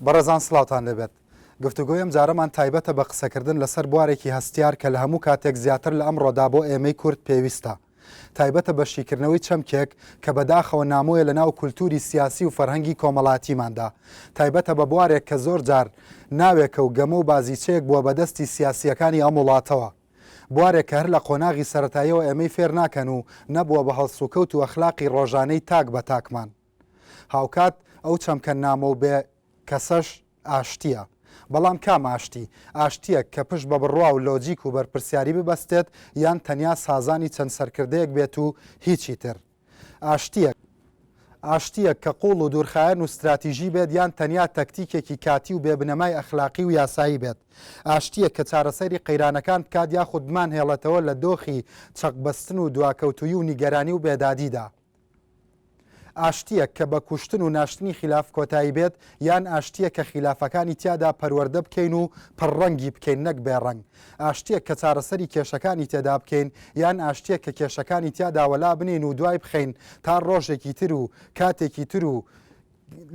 بەڕێزان سڵاوتان لێبێت. گفتوگۆی ئەم جارەمان تایبەتە بە قسەکردن لەسەر بوارێکی هەستیار کە لە هەموو کاتێک زیاتر لە ئەمڕۆدا بۆ ئێمەی کورد پێویستە. تایبەتە بە شیکردنەوەی چەمکێک کە بەداخەوە نامۆیە لە ناو کولتووری سیاسی و فەرهەنگی کۆمەڵاتیماندا. تایبەتە بە بوارێک کە زۆر جار ناوێکە و گەمە و بازیچەیەک بووە بە دەستی سیاسییەکانی ئەم وڵاتەوە. بوارێک کە هەر لە قۆناغی سەرەتاییەوە ئێمەی فێر ناکەن و نەبووە بە هەڵسوکەوت و ئەخلاقی ڕۆژانەی تاک بە تاکمان. هاوکات ئەو چەمکە نامۆ و بێ کەسەش ئاشتییە. بەڵام کام ئاشتی؟ ئاشتییەک کە پشت بە بڕوا و لۆجیک و بەرپرسیاری ببەستێت یان تەنیا سازانی چەند سەرکردەیەک بێت و هیچی تر؟ ئاشتییەک ئاشتییەک کە قووڵ و دوورخایەن و ستراتیژی بێت یان تەنیا تەکتیکێکی کاتی و بێ بنەمای ئەخلاقی و یاسایی بێت؟ ئاشتییەک کە چارەسەری قەیرانەکان بکات یاخود بمانهێڵێتەوە لە دۆخی چەقبەستن و دواکەوتوویی و نیگەرانی و بێدادیدا؟ ئاشتییەک کە بە کوشتن و ناشتنی خیلاف کۆتایی بێت یان ئاشتییەک کە خیلافەکانی تیادا پەروەردە بکەین و پڕ ڕەنگی بکەین نەک بێ ڕەنگ؟ ئاشتییەک کە چارەسەری کێشەکانی تێدا بکەین یان ئاشتییەک کە کێشەکانی تیادا وەلا بنێین و دوای بخەین تا ڕۆژێکی تر و کاتێکی تر و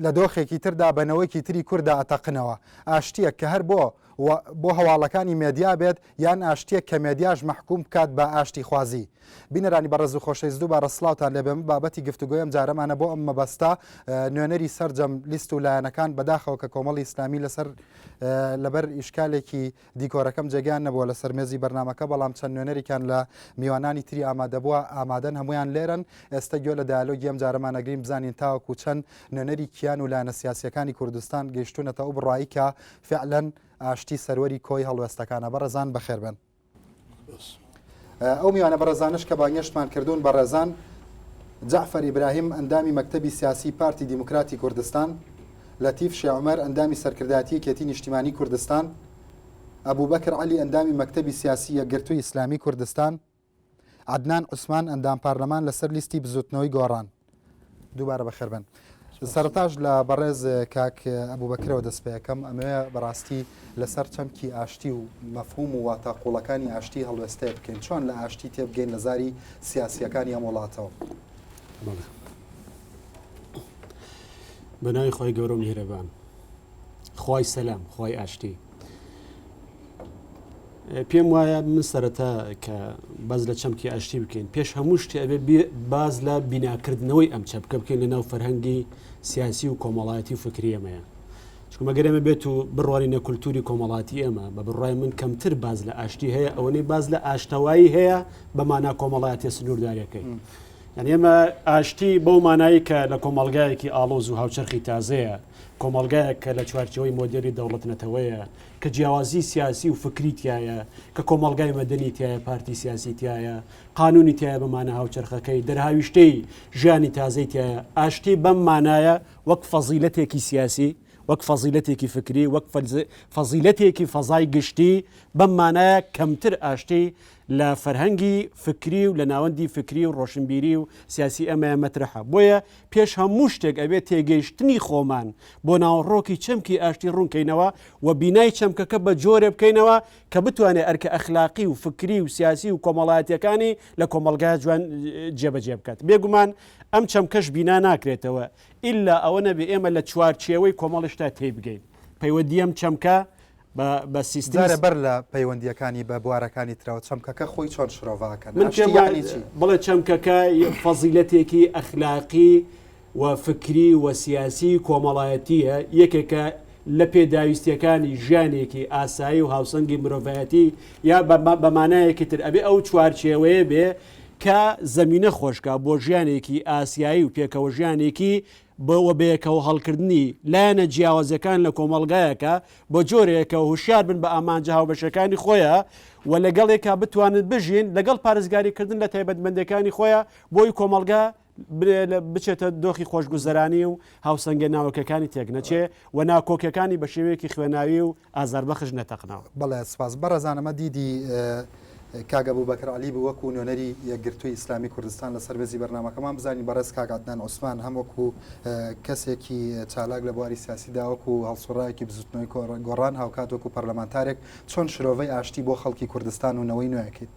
لە دۆخێکی تردا بە نەوەیکی تری کورددا ئەتەقنەوە؟ ئاشتییەک کە هەر بۆ و بۆ هەواڵەکانی مێدیا بێت یان ئاشتییەک کە مێدیاش مەحکوم بکات بە ئاشتیخوازی؟ بینەرانی بەڕێز و خۆشەویست دووبارە سڵاوتان لێبێ من بابەتی گفتوگۆی ئەم جارەمانە بۆ ئەم مەبەستە نوێنەری سەرجەم لیست و لایەنەکان بەداخەوە کە کۆمەڵی ئیسلامی لەسەر لەبەر ئیشکالێکی دیکۆرەکەم جێگەیان نەبووە لەسەر مێزی بەرنامەکە، بەڵام چەند نوێنەرێکیان لە میوانانی تری ئامادەبووە ئامادەن هەموویان لێرەن، ئێستە گوێ لە دایالۆگی ئەم جارەمان ئەگرین بزانین تاوەکو چەند نوێنەری کیان و لایەنە سیاسییەکانی کوردستان گەیشتوونەتە ئەو بڕوایی کە فعلەن ئاشتی سەروەری کۆی هەڵوێستەکانە. بەڕێزان بەخێربێن. ئەو میوانە بەڕێزانەش کە بانگێشتمان کردوون بەڕێزان جەعفەر ئیبراهیم ئەندامی مەکتەبی سیاسی پارتی دیموکراتی کوردستان، لەتیف شێ عومەر ئەندامی سەرکردایەتی یەکێتی نیشتیمانی کوردستان، ئەبوبەکر عەلی ئەندامی مەکتەبی سیاسی یەکگرتووی ئیسلامی کوردستان، عەدنان عوسمان ئەندام پارلەمان لەسەر لیستی بزوتنەوەی گۆڕان. دووبارە بەخێربێن. سەرەتاش لە بەڕێز کاک ئەبوبەکرەوە دەست پێ ئەکەم، ئەمەوێ بەڕاستی لەسەر چەمکی ئاشتی و مەفهوم و واتا قوڵەکانی ئاشتی هەڵوێستەیە بکەین، چۆن لە ئاشتی تێبگەین لە زاری سیاسییەکانی ئەم وڵاتەوە؟ بەڵێ. بە ناوی خوای گەورە و میهرەبان. خوای سەلام، خوای ئاشتی. پێم وایە من سەرەتا کە باز لە چەمکی ئاشتی بکەین پێش هەموو شتێ ئەبێ باز لە بیناکردنەوەی ئەم چەمکە بکەین لە ناو فەرهەنگی سیاسی و کۆمەڵایەتی و فکری ئێمەیە چونکە مەگەر ئێمە بێت و بڕوانینە کولتوری کۆمەڵاتی ئێمە بە بڕای من کەمتر باز لە ئاشتی هەیە ئەوەی باز لە ئاشتەوایی هەیە بە مانا کۆمەڵایەتیە سنووردارەکەی یعنی ئێمە ئاشتی بەو مانایی کە لە کۆمەڵگایەکی ئاڵۆز و هاوچەرخی تازەیە کۆمەڵگایەک کە لە چوارچێوەی مۆدێلی دەوڵەت نەتەوەیە کە جیاوازی سیاسی و فکری تیایە، کە کۆمەڵگای مەدەنی تیایە، پارتی سیاسی تیایە، قانونی تیایە بە مانا هاوچەرخەکەی، دەرهاویشتەی ژیانی تازەی تیایە، ئاشتی بەم مانایە وەک فەزیلەتێکی سیاسی، وەک فەزیلەتێکی فکری، وەک فەزیلەتێکی فەزای گشتی، بەم مانایە کەمتر ئاشتی لە فەرهەنگی فکری و لە ناوەندی فکری و ڕۆشنبیری و سیاسی ئێمەیە مەترەحە. بۆیە پێش هەموو شتێک ئەبێت تێگەیشتنی خۆمان بۆ ناوەڕۆکی چەمکی ئاشتی ڕوونکەینەوە و بینای چەمکەکە بە جۆرێ بکەینەوە کە بتوانێت ئەرکە ئەخلاقی و فکری و سیاسی و کۆمەڵایەتیەکانی لە کۆمەڵگا جوان جێبەجێ بکات. بێگومان ئەم چەمکەش بینا ناکرێتەوە ئیلا ئەوە نەبێ ئێمە لە چوارچێوەی کۆمەڵشتا تێیبگەین. پەیوەندی ئەم چەمکە بە بە سیستمی جارێ بەر لە پەیوەندییەکانی بە بوارەکانی ترەوە چەمکەکە خۆی چۆن شرۆڤە ئەکەن؟ من ئاشتی پێم وایە یەعنی چی؟ بڵێ چەمکەکە فەزیلەتێکی ئەخلاقی و فکری و سیاسی و کۆمەڵایەتییە، یەکێکە لە پێداویستییەکانی ژیانێکی ئاسایی و هاوسەنگی مرۆڤایەتی یا بە مانایەکی تر ئەبێ ئەو چوارچێوەیە بێ کە زەمینە خۆشکا بۆ ژیانێکی ئاسیایی و پێکەوە ژیانێکی بۆ وەبەیەکەوە هەڵکردنی لایەنە جیاوازەکان لە کۆمەڵگایەکا بە جۆرێک کە هوشیار بن بە ئامانجە هاوبەشەکانی خۆیا و لەگەڵێکا بتوانن بژین لەگەڵ پارێزگاری کردن لە تایبەتمەندەکانی خۆیا بۆی کۆمەڵگا بچێتە دۆخی خۆشگوزەرانی و هاوسەنگە ناوەکەکانی تێکنەچێ و ناکۆکیەکانی بە شێوەیەکی خوێناوی و ئازاربەخش نەتەقنەوە. بەڵێ سپاس. بەڕێزان ئەمە دیدی کاک ئەبوبەکر عەلی بوو وەکو نوێنەری یەکگرتووی ئیسلامی کوردستان لەسەر مێزی بەرنامەکەمان بزانین بەڕێز کاک عەدنان عوسمان هەم وەکو کەسێکی چالاک لە بواری سیاسیدا وەکو هەڵسوڕاوێکی بزوتنەوەی گۆڕان هاوکات وەکو پەرلەمانتارێک چۆن شرۆڤەی ئاشتی بۆ خەڵکی کوردستان و نەوەی نوێ ئەکەیت؟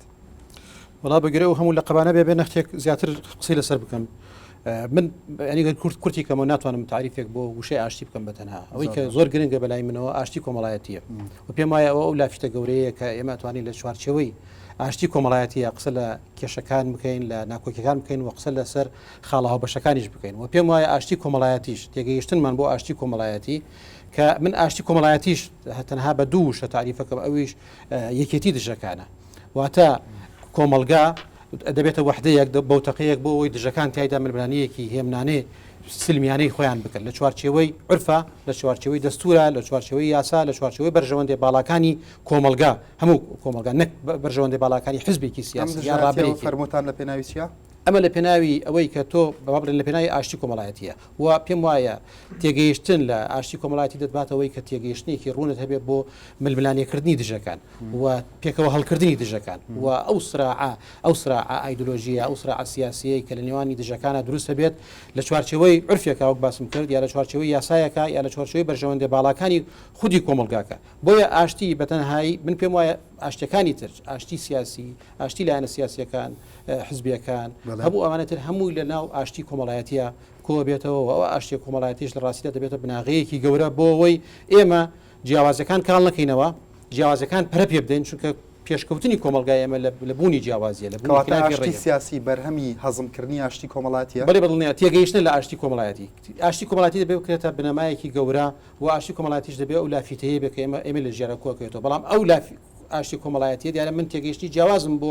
وەڵا بە گوێرەی ئەو هەموو لەقەبانە بێ بێ نەختێک زیاتر قسەی لەسەر بکەم. من ینی گەر کورت کورتی کەمەوە ناتوانم تاریفێک بۆ وشەی ئاشتی بکەم بە تەنها ئەوەی کە زۆر گرنگە بەلای منەوە ئاشتی کۆمەڵایەتیە و پێم وایە ئەوە ئەو لافیتە گەورەیە کە ئێمە توانین لە چوارچێوەی ئاشتی کۆمەڵایەتیە قسە لە کێشەکان بکەین لە ناکۆکیەکان بکەین و قسە لەسەر خاڵە هاوبەشەکانیش بکەین و پێم وایە ئاشتی کۆمەڵایەتیش تێگەیشتنمان بۆ ئاشتی کۆمەڵایەتی کە من ئاشتی کۆمەڵایەتیش تەنها بە دوو وشە تاریفەکەم ئەویش یەکێتی دژەکانە واتە کۆمەڵگا دەبێتە وەحدەیەک بەوتەقەیەک بۆ ئەوەی دژەکان تیایدا ململانێیەکی هێمنانەی سلمیانەی خۆیان بکەن لە چوارچێوەی عورفا، لە چوارچێوەی دەستوورا، لە چوارچێوەی یاسا، لە چوارچێوەی بەرژەوەندێ باڵاکانی کۆمەڵگا، هەموو کۆمەڵگا نەک بەرژەوەندێ باڵاکانی حزبێکی ئەم سیاسی یان دژایەتییەوە ڕابەرێکی. فەرمووتان لە پێناوی چییە؟ ئەمە لە پێناوی ئەوەی کە تۆ با بڵێین لە پێناوی ئاشتی کۆمەڵایەتییە و پێم وایە تێگەیشتن لە ئاشتی کۆمەڵایەتی دەتباتەوەی کە تێگەیشتنێکی ڕوونت هەبێت بۆ ململانێکردنی دژەکان و پێکەوە هەڵکردنی دژەکان و ئەو سراعە ئەو سراعە ئایدۆلۆژییە ئەو سراعە سیاسییەی کە لە نێوانی دژەکانا دروست دەبێت لە چوارچێوەی عورفێکا وەک باسم کرد یا لە چوارچێوەی یاسایەکا یا لە چوارچێوەی بەرژەوەندیە باڵاکانی خودی کۆمەڵگاکە بۆیە ئاشتی بە تەنهایی من پێم وایە ئاشتیەکانی تر ئاشتی سیاسی ئاشتی لایەنە سیاسیەکان حزبیەکان هەموو ئەوانە تر هەمووی لە ناو ئاشتی کۆمەڵایەتیە کۆبێتەوە و ئەو ئاشتیە کۆمەڵایەتیش لە ڕاستیدا دەبێتە بناغەیەکی گەورە بۆ ئەوەی ئێمە جیاوازیەکان کاڵ نەکەینەوە، جیاوازیەکان پەرە پێ بدەین، چونکە پێشکەوتنی کۆمەڵگای ئێمە لە بوونی جیاوازیە، لە بوونی کەواتە خیلافی ئاشتی ڕەئی. سیاسی بەرهەمی هەزمکردنی ئاشتی کۆمەڵاتیە؟ بەڵێ بەدڵنیا تێگەیشتنە لە ئاشتی کۆمەڵایەتی. ئاشتی کۆمەڵایەتی دەبێ بکرێتە بنەمایەکی گەورە و ئاشتی کۆمەڵایەتیش دەبێ ئەو لافیتەیە بێ کە ئێمە ئێمەی لە ژیانا کۆکەوێتەوە، بەڵام ئەو لافی ئاشتی کۆمەڵایەتیە دیارە من تێگەیشتنی جیاوازم بۆ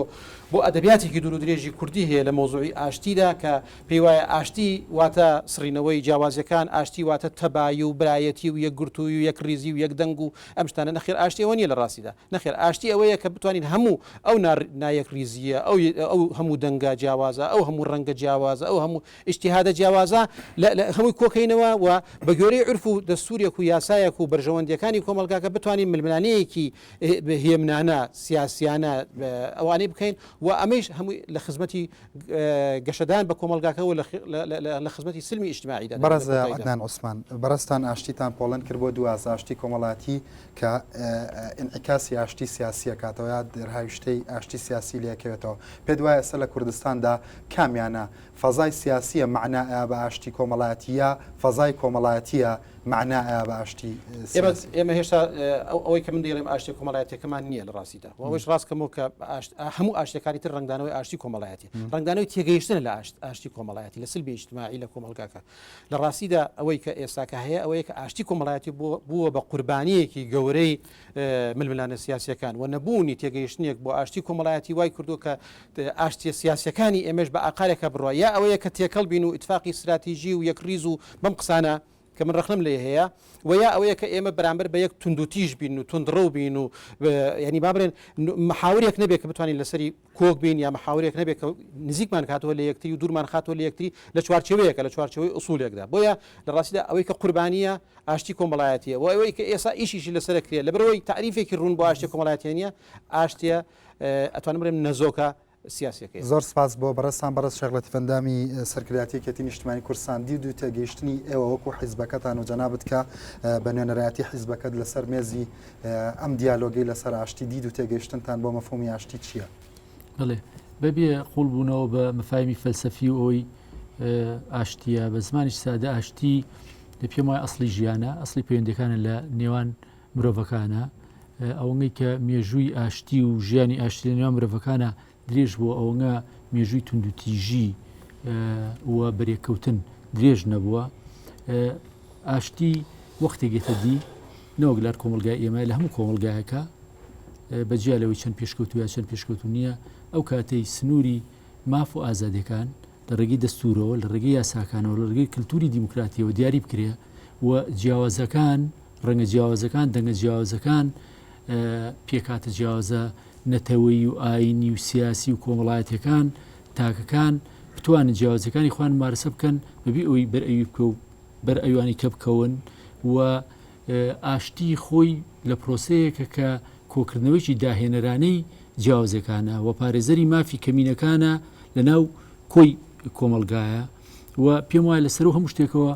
بۆ ئەدەبیاتێکی دوور و درێژی کوردی هەیە لە مەوزوعی ئاشتیدا کە پێی وایە ئاشتی واتە سڕینەوەی جیاوازیەکان، ئاشتی واتە تەبایی و برایەتی و یەکگرتوویی و یەکڕیزی و یەکدەنگ و ئەم شتانە، نەخێر ئاشتی ئەوە نیە لە ڕاستیدا، نەخێر ئاشتی ئەوەیە کە بتوانین هەموو ئەو نایەکڕیزییە، ئەو ئەو هەموو دەنگە جیاوازە، ئەو هەموو ڕەنگە جیاوازە، ئەو هەموو ئیجتیهادە جیاوازە لە لە هەمووی کۆکەینەوە و بە گوێرەی عورف و دەستوورێک و یاسایەک و بەرژەوەندییەکانی کۆمەڵگاکە بتوانین ململانێیەکی هێمنانە، سیاسیانە ئەوانەی بکەین و ئەمەیش هەمووی لە خزمەتی گەشەدان بە کۆمەڵگاکە و لە خزمەتی سلمی ئیجتماعیدا دەبێت لە بەڕێز کۆتاییدا. عەدنان عوسمان، بەڕێزتان ئاشتیتان پۆڵێن کرد بۆ دوو ئاست، ئاشتی کۆمەڵایەتی کە ئینعیکاسی ئاشتی سیاسی ئەکاتەوە یا دەرهاویشتەی ئاشتی سیاسی لێ ئەکەوێتەوە. پێت وایە ئێستا لە کوردستاندا کامیانە فەزای سیاسییە مەعنا ئەیا بە ئاشتی کۆمەڵایەتی یا فەزای کۆمەڵایەتییە مەعنا ئەیا بە ئاشتی ئێمە سیاسی؟ ئێمە هێشتا ئەوەی کە من دەیڵێم ئاشتیە کۆمەڵایەتیەکەمان نییە لە ڕاستیدا و ئەوەیش ڕاست کەمەوە کە هەموو ئاشتیەکانی تر ڕەنگدانەوەی ئاشتی کۆمەڵایەتی ڕەنگدانەوەی تێگەیشتنە لە ئاشتی کۆمەڵایەتی لە سلبی ئیجتماعی لە کۆمەڵگاکە لە ڕاستیدا ئەوەی کە ئێستاکە هەیە ئەوەیە کە ئاشتی کۆمەڵایەتی بووە بە قوربانیەکی گەورەی ململانێ سیاسیەکان و نەبوونی تێگەیشتنێک بۆ ئاشتی کۆمەڵایەتی وای کردووە کە ئاشتیە سیاسیەکانی ئێمەش بە ئاقارێکە بڕوا یا ئەوەیە کە تێکەڵ بین و ئیتفاقی ستراتیژی و یەکڕیز و بەم قسانە کە من ڕەخنەم لێی هەیە و یا ئەوەیە کە ئێمە بەرامبەر بە یەک توندوتیژ بین و توندڕەو بین و یعنی با بڵێن محاورێک نەبێت کە بتوانین لەسەری کۆک بین یا محاورێک نەبێت کە نزیکمان کاتەوە لە یەکتری و دوورمان خاتەوە لە یەکتری لە چوارچێوەیەکە لە چوارچێوەی ئوسولێکدا بۆیە لە ڕاستیدا ئەوەی کە قوربانیە ئاشتی کۆمەڵایەتیە و ئەوەی کە ئێستا ئیشیشی لەسەر کرێ لەبەرئەوەی تاریفێکی ڕوون بۆ ئاشتی کۆمەڵایەتیە نیە ئاشتیە ئەتوانم بڵێم نەزۆکە سیاسیەکەیە. زۆر سپاس بۆ بەڕێزتان بەڕێز شێخ لەتیف ئەندامی سەرکردایەتی یەکێتی نیشتمانی کوردستان دید و تێگەیشتنی ئێوە وەکو حیزبەکەتان و جەنابت کە بە نوێنەرایەتی حیزبەکەت لەسەر مێزی ئەم دیالۆگەی لەسەر ئاشتی دید و تێگەیشتنتان بۆ مەفهومی ئاشتی چییە؟ بەڵێ بەبێ قوڵبوونەوە بە مەفاهیمی فەلسەفی و ئەوەی ئاشتیە بە زمانی سادە ئاشتی لە پێم وایە ئەسڵی ژیانە ئەسڵی پەیوەندەکانە لە نێوان مرۆڤەکانە ئەوەی کە مێژووی ئاشتی و ژیانی ئاشتی لە نێوان مرۆڤەکانە درێژ بووە ئەوەنگە مێژووی توندوتیژی و بەرێککەوتن درێژ نەبووە ئاشتی وەختێک گێتە دی نەوەک لار کۆمەلگای ئێمە لە هەموو کۆمەلگایەکە بەجیا لەوەی چەند پێشکەوتوە چەند پێشکەوتو نییە ئەو کاتەی سنووری ماف و ئازادیەکان لە ڕێگەی دەستوورەوە، لە ڕێگەی یاساکانەوە، لە ڕێگەی کلتوری دیموکراتیەوە دیاری بکرێ و جیاوازەکان، ڕەنگە جیاوازەکان، دەنگە جیاوازەکان، پێکهاتە جیاوازە نەتەوەیی و ئایینی و سیاسی و کۆمەڵایەتیەکان، تاکەکان بتوانن جیاوازیەکانی خۆیان ممارەسە بکەن بەبێ ئەوەی بەر ئەوی بکەو بەر ئەوانی کە بکەون و ئاشتی خۆی لە پرۆسەیەکە کە کۆکردنەوەیکی داهێنەرانەی جیاوازەکانە و پارێزەری مافی کەمینەکانە لە ناو کۆی کۆمەڵگایە و پێم وایە لە سەرو هەموو شتێکەوە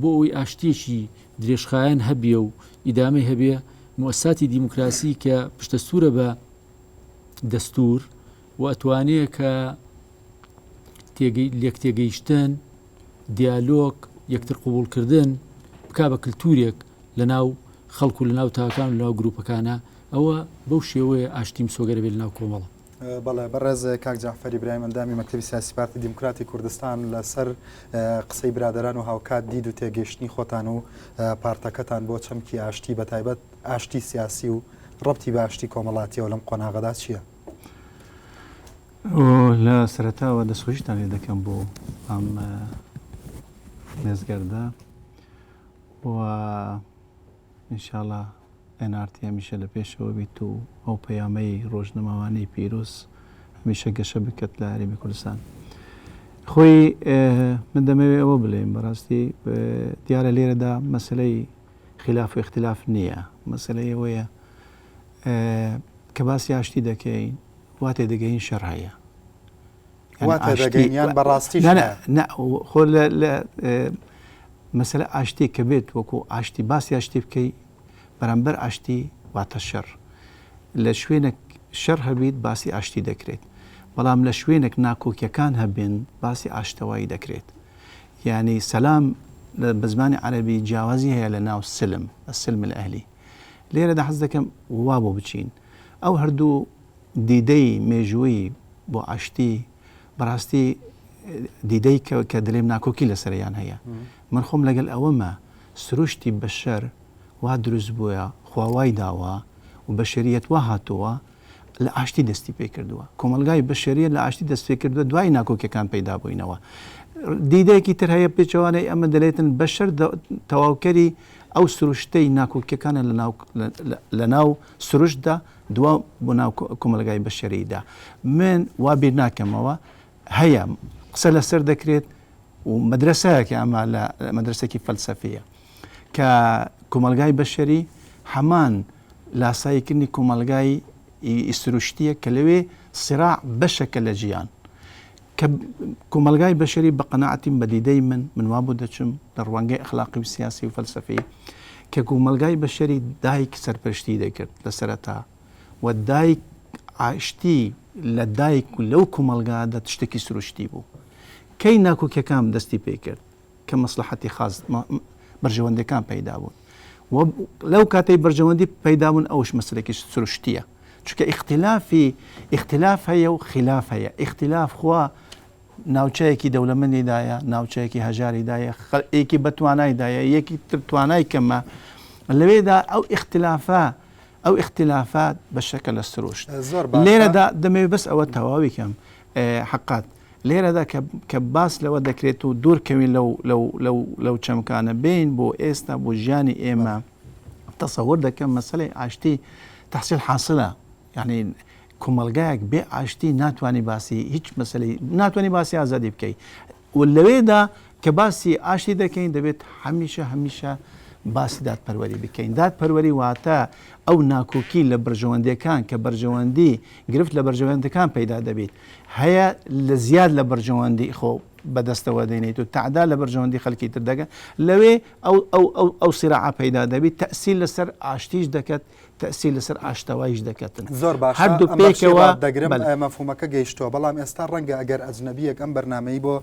بۆ ئەوەی ئاشتیەکی درێژخایەن هەبێ و ئیدامەی هەبێ موساتی دیموکراسی کە پشتەستورە بە دەستور و ئەتوانێ کە لێک تێگەیشتن دیالۆگ، یەکتر قبوڵکردن بکا بە کلتورێک لە ناو خەڵک و لە ناو تاکان و لە ناو گروپەکانا، ئەوە بەو شێوەیە ئاشتی مسۆگەر ئەبێ لە ناو کۆمەڵە. بەڵێ بەڕێز کاک جەعفەر ئیبراهیم ئەندامی مەکتەبی سیاسی پارتی دیموکراتی کوردستان لەسەر قسەی برادەران و هاوکات دید و تێگەیشتنی خۆتان و پارتەکەتان بۆ چەمکی ئاشتی بەتایبەت ئاشتی سیاسی و ڕەبتی بە ئاشتی کۆمەڵاتیەوە لەم قۆناغەدا چییە؟ لە سەرەتاوە دەستخۆشیتان لێ دەکەم بۆ ئەم مێزگەردە و ئینشاءاللە NRT هەمیشە لە پێشەوە بیت و ئەو پەیامەی ڕۆژنەمەوانی پیرۆز هەمیشە گەشە بکات لە هەرێمی کوردستان. خۆی من دەمەوێت ئەوە بڵێم بەڕاستی دیارە لێرەدا مەسلەی خلاف و اختلاف نییە مەسلەی ئەوەیە کە باسی ئاشتی دەکەین وا تێدەگەین شەڕ هەیە وا تێدەگەین یان بەڕاستی خۆ لە مەسەلە ئاشتی کە بێت وەکو ئاشتی باسی ئاشتی بکەی بەرامبەر ئاشتی واتە شەڕ لە شوێنێک شەڕ هەبیت باسی ئاشتی دەکرێت بەڵام لە شوێنێک ناکۆکیەکان هەبێن باسی ئاشتەوایی دەکرێت یعنی سەلام بە زمانی عەربی جیاوازی هەیە لە ناو سلم السلم الأهلی لێرەدا حەز دەکەم وا بۆ بچین ئەو هەردوو دیدەی مێژوویی بۆ ئاشتی بەڕاستی دیدەی کە دەلێم ناکۆکی لەسەریان هەیە من خۆم لەگەل ئەوەمە سروشتی بەشەر وا دروست بووە خوا وای داوە و بەشەریەت وا هاتووە لە ئاشتی دەستی پێ کردووە کۆمەلگای بەشەریە لە ئاشتی دەست پێ کردووە دوای ناکۆکیەکان پەیدا بووینەوە دیدەیەکی تر هەیە پێچەوانەی ئەمە دەلێتن بەشەر تەواوکەری ئەو سروشتەی ناکۆکیەکانە لە ناو سروشتدا دوا بۆ ناو کۆمەلگای بەشەریدا من وا بیر ناکەمەوە هەیە قسە لەسەر دەکرێت و مەدرسایەکی ئەمە لە مەدرسێکی فەلسەفیە کە کۆمەلگای بەشەری هەمان لاساییکردنی کۆمەلگای سروشتیە کە لەوێ سراع بەشەکە لە ژیان کە کۆمەڵگای بەشەری بە قەناعەتیم بە دیدەی من، من وا بۆ دەچم لە ڕوانگەی ئەخلاقی و سیاسی و فەلسەفی کە کۆمەڵگای بەشەری دایک سەرپەرشتی دەکرد لە سەرەتا و دایک ئاشتی لە دایک و لەو کۆمەڵگادا شتێکی سروشتی بوو. کەی ناکۆکیەکان دەستی پێ کرد؟ کە مەسڵەحەتی خاس بەرژەوەندیەکان پەیدا بوون و لەو کاتەی بەرژەوەندی پەیدا بوون ئەوش مەسلێکی سروشتیە چونکە ئیختلافی ئیختلاف هەیە و خلاف هەیە ئیختلاف خوا ناوچەیەکی دەولەمەندی دایە ناوچەیەکی هەژاری دایە یەکی بە توانای دایە یەکی تر توانای کەمە لەوێدا ئەو ئیختلافە ئەو ئیختلافات بەشەکە لە سروشت زۆر باشە. لێرەدا دەمەوێت بەس ئەوە تەواوی کەم حەقات لێرەدا کە کە باس لەوە دەکرێت و دوور کەوین لەو لەو لەو لەو چەمکانە بێین بۆ ئێستا بۆ ژیانی ئێمە تەسەور دەکەم مەسەلەی ئاشتی تحصیل حاصلە یعنی کۆمەڵگایەک بێ ئاشتی ناتوانانی باسی هیچ مەسلەی ناتوانانی باسی ئازادی بکەی و لەوێدا کە باسی ئاشتی دەکەین دەبێت هەمیشە هەمیشە باسی دادپەروەری بکەین دادپەروەری واتە ئەو ناکۆکی لە بەرژەوەندیەکان کە بەرژەوەندی گرفت لە بەرژەوەندەکان پەیدا دەبیت هەیە لە زیاد لە بەرژەوەندی خۆ بەدەستەوە دێنیت و تەعدا لە بەرژەوەندی خەلکی تر دەگە لەوێ ئەو ئەو ئەو ئەو سیراعە پەیدا دەبیت تەسیل لەسەر ئاشتیش دەکەت تەئسیر لەسەر ئاشتەوایش دەکەتن. زۆر باشە هەردوو ئەم بەخشیە پێکەوە ڕات دەگرم بەلێ. مەفهومەکە گەیشتووە بەڵام ئێستا ڕەنگە ئەگەر ئەجنەبیەک ئەم بەرنامەی بۆ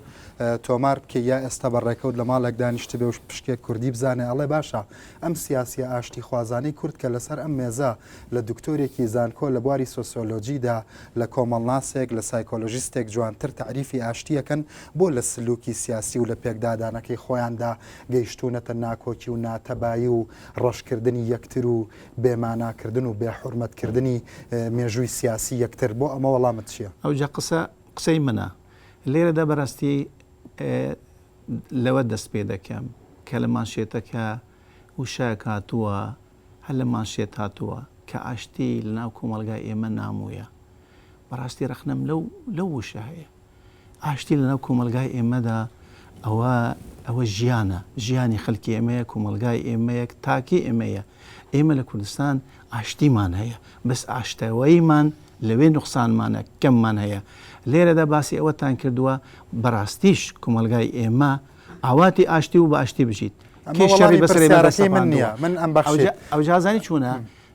تۆمار بکەی یا ئێستا بە ڕێکەوت لە ماڵێک دانیشتبێ و پشکێک کوردی بزانێ ئەڵێ باشە ئەم سیاسیە ئاشتی خوازانەی کورد کە لەسەر ئەم مێزە لە دکتۆرێکی زانکۆ لە بواری سۆسیۆلۆجیدا لە کۆمەڵناسێک لە سایکۆلۆژیستێک جوانتر تەعریفی ئاشتیەکەن بۆ لە سلوکی سیاسی و لە پێکدادانەکەی خۆیاندا گەیشتوونەتە ناکۆکی و ناتەبایی و ڕەشکردنی یەکتر و بێ ماناکردن و بێ حورمەتکردنی مێژووی سیاسی یەکتر، بۆ ئەمە وەڵامت چییە؟ ئەوجا قسە قسەی منە لێرەدا بەراستی لەوە دەست پێ دەکەم کە لە مانشێتەکە وشەک هاتووە هەر لە مانشێت هاتووە کە ئاشتی لە ناو کۆمەڵگای ئێمە نامۆیە بەڕاستی ڕەخنەم لەو لەو وشە هەیە ئاشتی لەناو کۆمەڵگای ئێمەدا ئەوە ئەوە ژیانە، ژیانی خەلکی ئێمەیە، کۆمەڵگای ئێمەیە، تاکی ئێمەیە. ئێمە لە کوردستان ئاشتیمان هەیە، بەس ئاشتەوەیمان لەوێ نوقسانمانە، کەممان هەیە. لێرەدا باسی ئەوەتان کردووە، بەڕاستیش کۆمەڵگای ئێمە ئاواتی ئاشتی و بە ئاشتی بژیت. ئەمە کێ شەڕی وەڵامی بەسەر ئێمەدا پرسیارەکەی من سەپاندووە؟ نییە، من ئەمبەخشیت. ئەوجا ئەوجا زانی چۆنە؟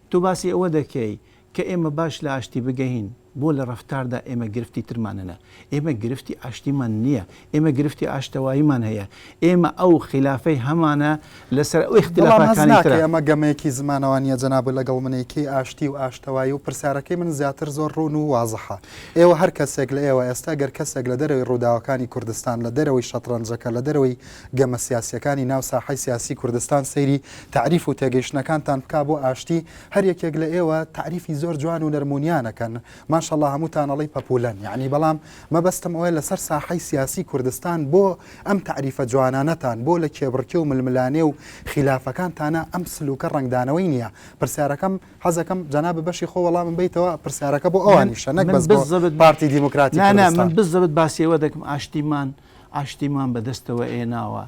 تۆ باسی ئەوە دەکەی کە ئێمە باش لە ئاشتی بگەین. بۆ لە ڕەفتاردا ئێمە گرفتی ترمان هەنە؟ ئێمە گرفتی ئاشتیمان نییە، ئێمە گرفتی ئاشتەواییمان هەیە، ئێمە ئەو خیلافەی هەمانە لەسەر ئەو بەڵام هەست ئیختلافاکانی ترە. ناکەی ئەمە گەمەیەکی زمانەوانییە جەنابت لەگەڵ منەی کەی ئاشتی و ئاشتەوایی و پرسیارەکەی من زیاتر زۆر ڕوون و وازحە ئێوە هەر کەسێک لە ئێوە ئێستا گەر کەسێک لە دەرەوەی ڕووداوەکانی کوردستان لە دەرەوەی شەتڕەنجەکە لە دەرەوەی گەمە سیاسییەکانی ناو ساحەی سیاسی کوردستان سەیری تەعریف و تێگەیشتنەکانتان بکا بۆ ئاشتی هەر یەکێک لە ئێوە تەعریفی زۆر جوان و نەرمونیان ئەکەن ماشەڵا هەمووتان ئەڵێی پەپولەن یەعنی بەڵام مەبەستم ئەوەیە لەسەر ساحەی سیاسی کوردستان بۆ ئەم تەعریفە جوانانەتان بۆ لە کێبڕکێ و ململانێ و خیلافەکانتانا ئەم سلوکە ڕەنگدانەوەی نییە پرسیارەکەم حەزەکەم جەنابت بەشی خۆ وەڵامم بەیتەوە پرسیارەکە بۆ من ئەوانیشە نەک من بەس بۆ بالضبط پارتی دیموکراتی نا نا من کوردستان. بالضبط باسی ئەوە دەکەم ئاشتیمان ئاشتیمان بەدەستەوە ئێناوە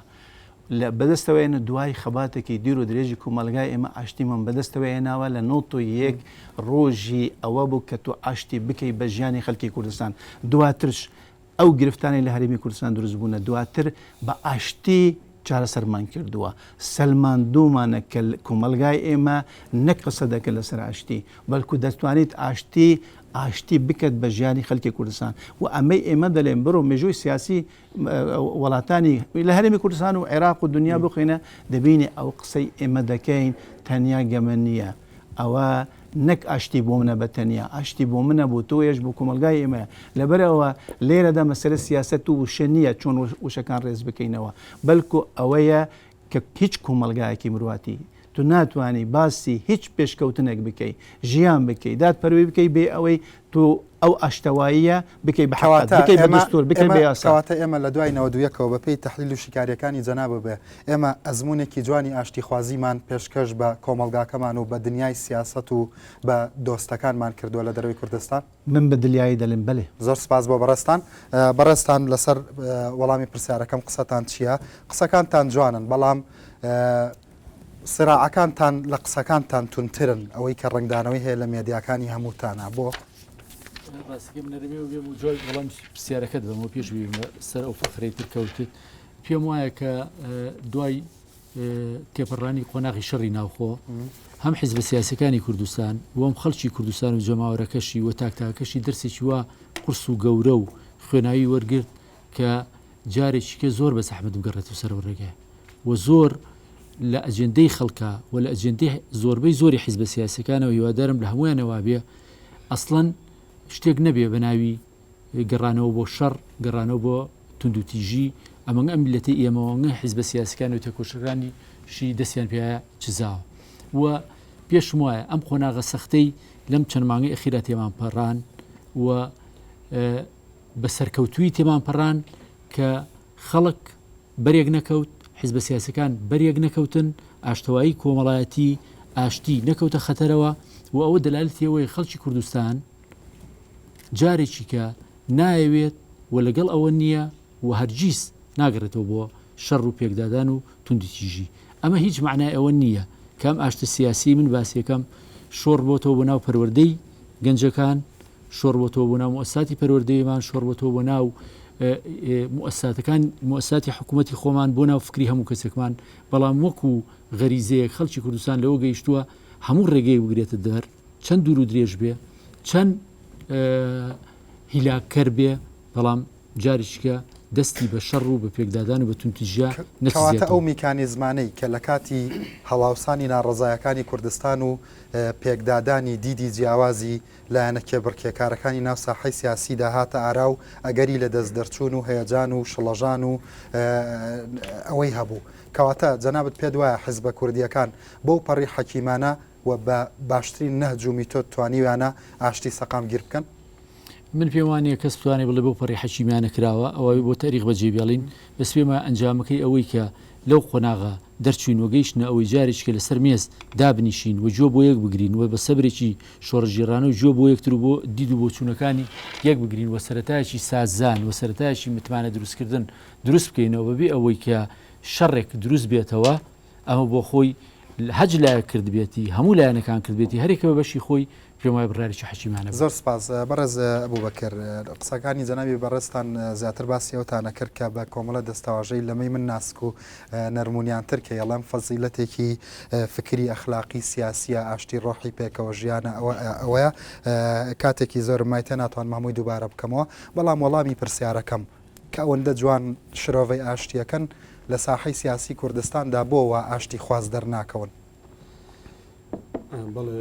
لە بەدەستەوە ئێنە دوای خەباتێکی دوور و درێژی کومەڵگای ئێمە ئاشتیمان بەدەستەوە ئێناوە لە 91 ڕۆژی ئەوە بوو کە تۆ ئاشتی بکەی بە ژیانی خەلکی کوردستان دواترش ئەو گرفتانەی لە هەرێمی کوردستان دروست بوونە دواتر بە ئاشتی چارەسەرمان کردووە سەلماندوومانە کە کۆمەڵگای ئێمە نەک قسە دەکەن لەسەر ئاشتی بەلکو دەتوانیت ئاشتی ئاشتی بکەت بە ژیانی خەلکی کوردستان و ئەمەی ئێمە دەلێن بڕۆ مێژووی سیاسی وڵاتانی لە هەرێمی کوردستان و عێراق و دنیا بخوێنە دەبینی ئەو قسەی ئێمە دەکەین تەنیا گەمە نییە ئەوە نەک ئاشتی بۆ منە بە تەنیا ئاشتی بۆ منە بۆ تۆیش بۆ کۆمەلگای ئێمە لەبەرەوە لێرەدا مەسەلە سیاست و وشە نییە چۆن وشەکان ڕێز بکەینەوە بەلکو ئەوەیە کە هیچ کۆمەلگایەکی مرواتی تو ناتوانی باسی هیچ پێشکەوتنێک بکەی، ژیان بکەی، دادپەروەی بکەی بێ ئەوەی تۆ ئەو ئاشتەواییە بکەی بە حەقت، کەواتە بکەی بە ئێمە دەستوور، بکەی ئێمە بە یاسا. کەواتە ئێمە لە دوای 91ەوە بە پێی تەحلیل و شیکارییەکانی جەنابت بێ ئێمە ئەزموونێکی جوانی ئاشتیخوازیمان پێشکەش بە کۆمەڵگاکەمان و بە دنیای سیاسەت و بە دۆستەکانمان کردووە لە دەرەوەی کوردستان؟ من بە دلیایی دەلێم بەلێ. زۆر سپاس بۆ بەڕێزتان. بەڕێزتان لەسەر وەڵامی پرسیارەکەم قسەتان چییە؟ قسەکانتان جوانن بەڵام سراعەکانتان لە قسەکانتان توندترن، ئەوەی کە ڕەنگدانەوەی هەیە لە مێدیاکانی هەمووتانا بۆ؟ ڕاستەکەی من نەرمێ و بێم و جوابی وەڵامی پرسیارەکەت بەمەوە پێش بێمە سەر ئەو فەقرەی تر کەوتت پێم وایە کە دوای تێپەڕانی قۆناغی شەڕی ناوخۆ هەم حیزبە سیاسەکانی کوردستان وەم خەڵکی کوردستان و جەماوەرەکەشی و تاکتاکەشی دەرسێکی وا قورس و گەورە و خوێناوی وەرگرت کە جارێکی کە زۆر بە زەحمەت بگەڕێتەوە سەر ئەو ڕێگایە و زۆر لە ئەجێندەی خەڵکە و لە ئەجێندەی زۆربەی زۆری حیزبە سیاسەکانەوە هیوادارم لە هەموویانەوە بێ ئەسڵەن شتێک نەبێ بە ناوی گەڕانەوە بۆ شەڕ گەڕانەوە بۆ توندوتیژی ئەمەنگ ئەم میلەتی ئێمەوەنگە حیزبە سیاسەکان و تێکۆشەکانی شی دەستیان پێ چزاوە و پێشم وایە ئەم قۆناغە سەختەی لەم چەند مانگەی ئەخیرا تێمان پەڕان و بە سەرکەوتوویی تێمان پەڕان کە خەڵک بەرێک نەکەوت، حیزبە سیاسیەکان بەریەک نەکەوتن، ئاشتەوایی کۆمەڵایەتی، ئاشتی نەکەوتە خەتەرەوە و ئەوە دەلالەتی ئەوەیە خەڵکی کوردستان جارێکی کە نایەوێت و لەگەڵ ئەوە نییە و هەرگیز ناگەڕێتەوە بۆ شەڕ و پێکدادان و توندوتیژی. ئەمە هیچ مەعنای ئەوە نییە کە ئەم ئاشتە سیاسیەی من باسیەکەم شۆڕ بۆتەوە بۆ ناو پەروەردەی گەنجەکان، شۆڕ بۆتەوە بۆ ناو موئەسساتی پەروەردەیمان، شۆڕ بۆتەوە بۆ ناو موئەسساتەکان، موئەسساتی حکوومەتی خۆمان، بۆ ناو فکری هەموو کەسێکمان، بەڵام وەکو غەریزەیەک خەڵکی کوردستان لەوە گەیشتووە هەموو ڕێگەیەک بگرێتە دەر، چەند دوور و درێژ بێ، چەند هیلاککەر بێ، بەڵام جارێکیکە دەستی بە شەڕ و بە پێکدادان و بە توندتیژیا کەواتە ئەو نەچزێتەوە. میکانیزمانەی کە لە کاتی هەڵاوسانی ناڕەزایەکانی کوردستان و پێکدادانی دیدی جیاوازی لایەنە کێبڕکێکارەکانی ناو ساحەی سیاسیدا هاتە ئارا و ئەگەری لەدەست دەرچوون و هەیەجان و شڵەژان و ئەوەی هەبوو. کەواتە جەنابت پێت وایە حیزبە کوردییەکان بەو پەڕی حەکیمانە و بە باشترین نەهج و میتۆد توانیویانە ئاشتی سەقامگیر بکەن؟ من پێم وانیە کەس بتوانێت بڵێ بەو پەڕی حەکیمیانە کراوە، ئەوە بۆ تەریخ بەجێ بێڵین، بەس پێم وایە ئەنجامەکەی ئەوەی کە لەو قۆناغە دەرچووین و گەیشتنە ئەوەی جارێکیکە لەسەر مێز دابنیشین و گوێ بۆ یەک بگرین و بە سەبرێکی شۆڕشگێڕانە و گوێ بۆ یەکتر و بۆ دید و بۆچوونەکانی یەک بگرین و سەرەتایەکی سازان و سەرەتایەکی متمانە دروستکردن دروست بکەینەوە بەبێ ئەوەی کە شەڕێک دروست بێتەوە ئەمە بۆ خۆی هەج لایەک کردبێتی هەموو لایەنەکان کردبێتی هەرێکە بە بەشی خۆی. پێم وایە بڕیارێکی حەکیمانە بوو. زۆر سپاس بەڕێز ئەبوبەکر. قسەکانی جەنابی بەڕێزتان زیاتر باسی ئەوتان ئەکرد کە بە کۆمەڵە دەستەواژەی لەمەی من ناسک و نەرمونیانتر کە یەڵێم فەزیلەتێکی فکری ئەخلاقی سیاسیە ئاشتی ڕۆحی پێکەوە ژیانە ئەوە ئەوەیە کاتێکی زۆرم مایتە ناتوانم هەمووی دووبارە بکەمەوە بەڵام وەڵامی پرسیارەکەم کە ئەوەندە جوان شرۆڤەی ئاشتیەکەن لە ساحەی سیاسی کوردستاندا بۆ وا ئاشتی خواز دەرناکەون؟ بەڵێ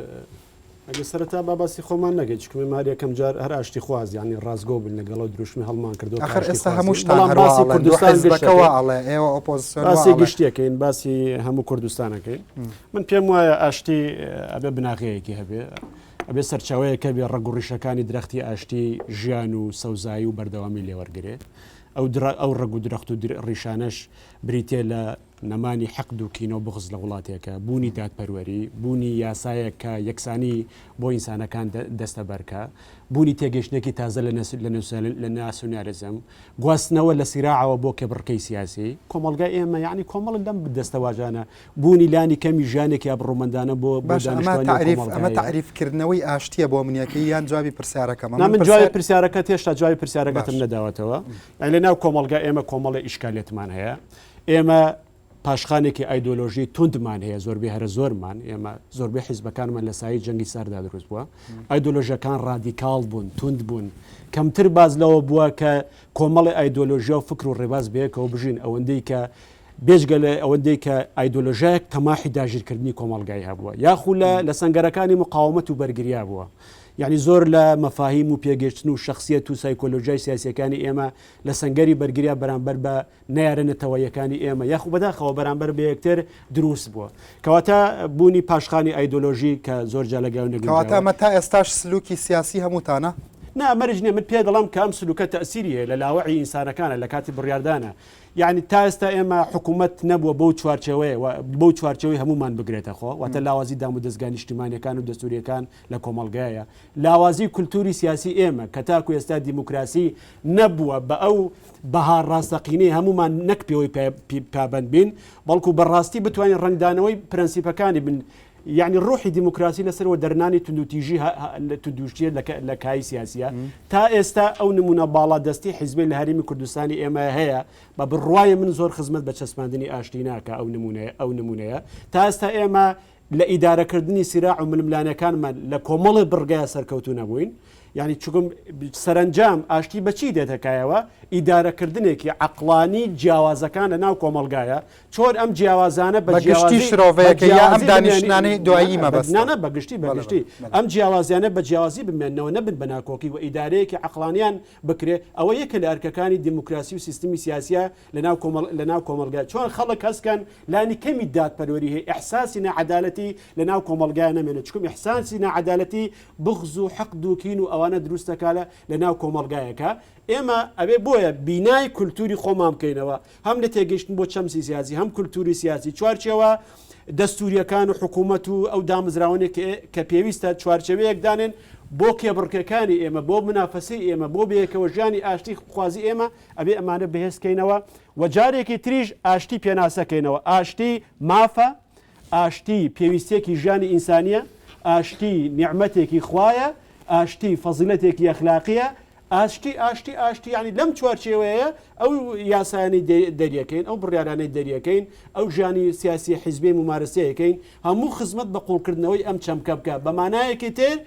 ئەگە سەرەتا با باسی خۆمان نەگەی چکمێ مار یەکەم جار هەر ئاشتی خواز یعنی ڕاستگۆ بن لەگەڵ ئەو دروشمی هەڵمان کردو ئەخر ئێستا هەموو شتان بەڵام باسی کوردستان گشتەکەەوە ئەڵێ ئێوە ئۆپۆزیسیۆن باسی گشتیەکەین باسی هەموو کوردستانەکەین من پێم وایە ئاشتی ئەبێ بناغەیەکی هەبێ ئەبێ سەرچاوەیەکە بێ ڕەگ و ڕیشەکانی درەختی ئاشتی ژیان و سەوزایی و بەردەوامی لێوەرگێ ئەو ئەو ڕەگ و درەخت و ڕیشانەش بریتە لە نەمانی حقد و کینە و بوغز لە وڵاتێکە، بوونی دادپەروەری، بوونی یاسایەک کە یەکسانی بۆ ئینسانەکان دەستەبەر کا، بوونی تێگەیشتنێکی تازە لە ناسیونالیزم، گواستنەوە لە سیراعەوە بۆ کێبڕکێی سیاسی، کۆمەڵگای ئێمە یەعنی کۆمەڵ لەم دەستەواژانە، بوونی لانی کەمی ژیانێکی ئابڕوومەندانە بۆ باشە ئەمە دانیشتوانی ئەو تەعریف ئەمە کۆمەڵگایە. تەعریف کردنەوەی ئاشتییە بۆ منیەکەی یان جوابی پرسیارەکەمە؟ نا من من جوابی پرسیار پرسیارەکەت هێشتا جوابی پرسیارەکەتم باش. نەداوەتەوە. یانی لە ناو کۆمەڵگا ئێمە کۆمەڵێ ئیشکالیەتمان هەیە. ئێمە پاشخانێکی ئایدۆلۆژی توندمان هەیە زۆربەی هەرە زۆرمان ئێمە زۆربەی حیزبەکانمان لە سایەی جەنگی ساردا دروست بووە ئایدۆلۆژیەکان ڕادیکاڵ بوون توند بوون کەمتر باز لەوە بووە کە کۆمەڵی ئایدۆلۆژیا و فکر و ڕێباز بەیەکەوە بژین ئەوەندەی کە بێجگە لە ئەوەندەی کە ئایدۆلۆژایەک تەماحی داگیرکردنی کۆمەڵگای هەبووە یاخو لە لە سەنگەرەکانی مقاومەت و بەرگریا بووە یعنی زۆر لە مەفاهیم و پێگەشتن و شخصیت و سایکۆلۆژیای سیاسەکانی ئێمە لە سەنگەری بەرگریا بەرامبەر بە نەیارە نەتەوەییەکانی ئێمە یاخو بەداخەوە بەرامبەر بە یەکتر دروست بووە. کەواتە بوونی پاشخانی ئایدۆلۆژی کە زۆر جا لەگەڵ کەواتە نەگونجاوە. ئەمە تا ئێستاش سلوکی سیاسی هەمووتانە؟ نا مەرج نییە، من پێ دەڵێم کە ئەم سلوکە تەئسیری هەیە لە لاوەعی ئینسانەکانە لە کاتی بڕیاردانە. یەعنی تا ئێستا ئێمە حکوومەت نەبووە بەو چوارچێوەیە و بەو چوارچێوەی هەموومان بگرێتە خۆ، واتە لاوازی دامودەزگا نیشتیمانییەکان و دەستوورییەکان لە کۆمەڵگایە، لاوازی کولتووری سیاسی ئێمە کە تاکو ئێستا دیموکراسی نەبووە بە ئەو بەها ڕاستەقینەی هەموومان نەک پێوەی پابەند بین، بەڵکو بە ڕاستی بتوانین ڕەنگدانەوەی پرەنسیپەکانی بن، یەعنی ڕۆحی دیموکراسی لەسەر وەدەرنانی توندوتیژی توندوتیژیە لە کایەی سیاسیە. تا ئێستا ئەو نموونە باڵادەستی حیزبەی لە هەرێمی کوردستانی ئێمە هەیە بە بڕوای من زۆر خزمەت بە چەسپاندنی ئاشتی ناکا ئەو نموونەیە ئەو نموونەیە. تا ئێستا ئێمە لە ئیدارەکردنی سیراع و ململانێکانمان لە کۆمەڵێ بڕگەیا سەرکەوتوو نەبووین، یانی چونکم سەرەنجام ئاشتی بە چی دێتە کایەوە؟ ئیدارەکردنێکی عەقڵانی جیاوازەکان لە ناو کۆمەڵگایە، چۆن ئەم جیاوازانە بە بە گشتی جیاوازی بە شرۆڤەیەکەی یا ئەم جیاوازی بمێنی دانیشتنانەی نا دوایی نا بە مەبەستە؟ نا نا بە گشتی بە بەڵێ گشتی بەڵێ بەڵێ. ئەم جیاوازیانە بە جیاوازی بمێننەوە نەبن بە ناکۆکی و ئیدارەیەکی عەقڵانیان بکرێ، ئەوە یەکێ لە ئەرکەکانی دیموکراسی و سیستمی سیاسیە لەناو کۆمەڵ لەناو کۆمەڵگا چۆن خەڵک هەست کەن لانی کەمی دادپەروەری هەیە ئیحساسی ناعەدالەتی لەناو کۆمەڵگایا نەمێنێت چکم ئیحساسی ناعەدالەتی بغز و حقد و کین و ئەوانە دروست دەکا لە لەناو کۆمەڵگایەکە ئێمە ئەبێ بۆیە بینای کولتوری خۆمان بکەینەوە هەم لە تێگەیشتن بۆ چەمسی سیاسی هەم کولتوری سیاسی چوارچێوە دەستوریەکان و حکوومەت و ئەو دامەزراوانەی کە پێویستە چوارچێوەیەک دانێن بۆ کێبڕکێکانی ئێمە بۆ منافەسەی ئێمە بۆ بەیەکەوە ژیانی ئاشتی خوازی ئێمە ئەبێ ئەمانە بەهێز کەینەوە و جارێکی تریش ئاشتی پێناسە کەینەوە. ئاشتی مافە، ئاشتی پێویستیەکی ژیانی ئینسانیە، ئاشتی نیعمەتێکی خوایە، ئاشتی فەزیلەتێکی ئەخلاقیە، ئاشتی ئاشتی ئاشتی یانی لەم چوارچێوەیە ئەو یاسایانەی دەریەکەین، ئەو بڕیارانەی دەریەکەین، ئەو ژیانی سیاسی حیزبی مومارەسەیەکەین، هەموو خزمەت بە قوڵکردنەوەی ئەم چەمکە بکە. بە مانایەکی تر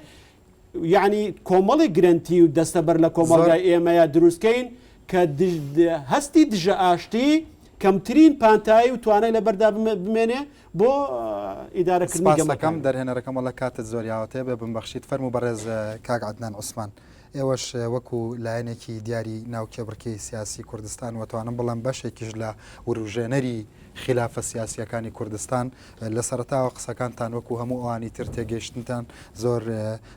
یەعنی کۆمەڵێک گرەنتی و دەستەبەر لە زۆر کۆمەڵگای ئێمەیا دروست کەین کە هەستی دژە ئاشتی کەمترین پانتایی و توانای لەبەردا بمێنێ بۆ ئیدارەکردنی سپاس دەکەم گەمەکانی. دەرهێنەرەکەم وەڵا کاتت زۆر یاوەتێ بێ بمبەخشیت فەرموو بەڕێز کاک عەدنان عوسمان ئێوەش وەکو لایەنێکی دیاری ناو کێبڕکێی سیاسی کوردستان و توانم بڵێم بەشێکیش لە وروژێنەری خیلافە سیاسییەکانی کوردستان لە سەرەتاوە قسەکانتان وەکو هەموو ئەوانی تر تێگەیشتنتان زۆر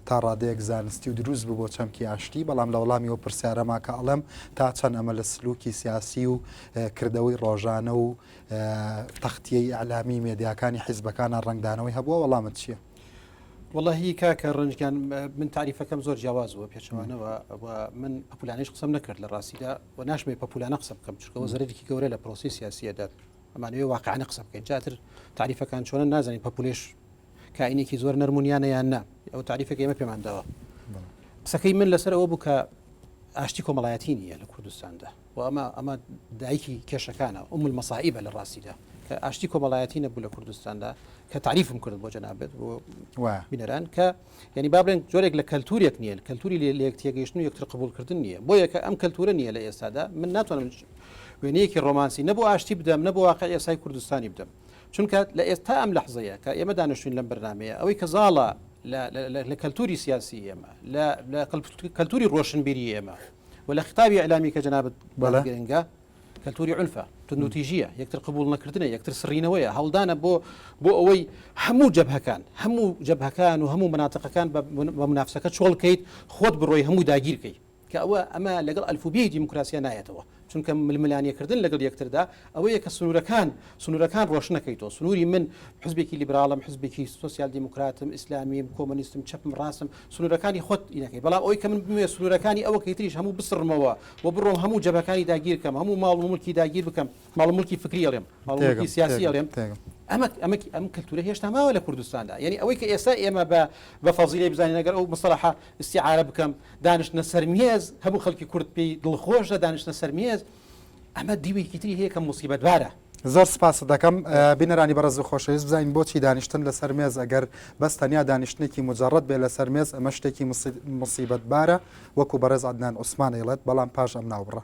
تا ڕادەیەک زانستی و دروست بوو بۆ چەمکی ئاشتی، بەڵام لە وەڵامی ئەو پرسیارەما کە ئەڵێم تا چەند ئەمە لە سلوکی سیاسی و کردەوەی ڕۆژانە و تەختیەی ئیعلامی مێدیاکانی حیزبەکانا ڕەنگدانەوەی هەبووە وەڵامت چییە؟ وەڵاهی کاکە ڕەنج گیان من تاریفەکەم زۆر جیاواز بووە پێچەوانەوە و من پەپولانەیش قسەم نەکرد لە ڕاستیدا و ناشمەوێ پەپولانە قسە بکەم چونکە ئەوە زەرەرێکی گەورە لە پرۆسەی سیاسیە دات ئەمانەوێ واقعانە قسە بکەین جاتر تاریفەکان چۆنە نازانین پەپولێش. کائینێکی زۆر نەرمونیانە یان نا ئەو تاریفێک ئێمە پێمان داوە. قسەکەی من لەسەر ئەوە بوو کە ئاشتی کۆمەڵایەتی نییە لە کوردستاندا و ئەمە ئەمە دایکی کێشەکانە ئوم المەسائیبە لە ڕاستیدا کە ئاشتی کۆمەڵایەتی نەبوو لە کوردستاندا کە تعریفم کرد بۆ جەنابێت بۆ بینەران کە یعنی با بڵێن جۆرێک لە کەلتورێک نییە کەلتوری لێ لێک تێگەیشتن و یەکتر قبولکردن نییە بۆ یەکە ئەم کەلتورە نییە لە ئێستادا من ناتوانم وێنەیەکی ڕۆمانسی نەبوو ئاشتی بدەم نەبوو واقع ئێسای کوردستانی بدەم چونکە لە ئێستا ئەم لەحزەیە کە ئێمە دانیشتوین لەم بەرنامەیە ئەوەی کە زاڵە لە کەلتوری سیاسی ئێمە لە کەلتوری ڕۆشنبیری ئێمە و لە خیتابی ئیعلامی کە جەنابت گرنگە کەلتوری عنفە توندوتیژیە یەکتر قبول نەکردنە یەکتر سڕینەوەیە هەڵدانە بۆ بۆ ئەوەی هەموو جەبهەکان هەموو جەبهەکان و هەموو مناتەقەکان بە منافسەکە چۆڵکەیت خۆت بڕۆی هەموو داگیرکەی کە ئەوە ئەمە لەگەڵ ئەلفوبێی دیموکراسیا نایەتەوە، چونکە ململانێکردن لەگەڵ یەکتردا ئەوەیە کە سنوورەکان سنوورەکان ڕۆشنەکەیتەوە، سنووری من حزبێکی لیبراڵم، حزبێکی سۆسیال دیموکراتم، ئیسلامیم، کۆمۆنیستم، چەپم، ڕاستم، سنوورەکانی خۆت ئی نەکەی، بەڵام ئەوەی کە من بمەوێت سنوورەکانی ئەوەکەی تریش هەموو بسڕمەوە و بڕۆم هەموو جەبهەکانی داگیر کەم، هەموو ماڵ و مولکی داگیر بکەم، ماڵ و مولکی فکری ئەڵێم، ماڵ و مولکی سیاسی ئەڵێم، ئەمە ئەمە ئەم کەلتوورە هێشتا ماوە لە کوردستاندا، یانی ئەوەی کە ئێستا ئێمە بە بە فەزیلەی بزانین ئەگەر ئەو مستەڵەحە ئیستیعارە بکەم، دانیشتنە سەر مێز، هەموو خەڵکی کورد پێی دڵخۆشە دانیشتنە سەر مێز، ئەمە دیوێکی تری هەیە کە موسیبەتبارە. زۆر سپاست دەکەم. بینەرانی بەڕێز و خۆشەویست بزانین بۆچی دانیشتن لەسەر مێز ئەگەر بەس تەنیا دانیشتنێکی موجەڕەد بێ لەسەر مێز ئەمە شتێکی موسیبەتبارە وەکو بەڕێز عەدنان عوسمان ئەیڵێت بەڵام پاش ئەم ناوبڕە.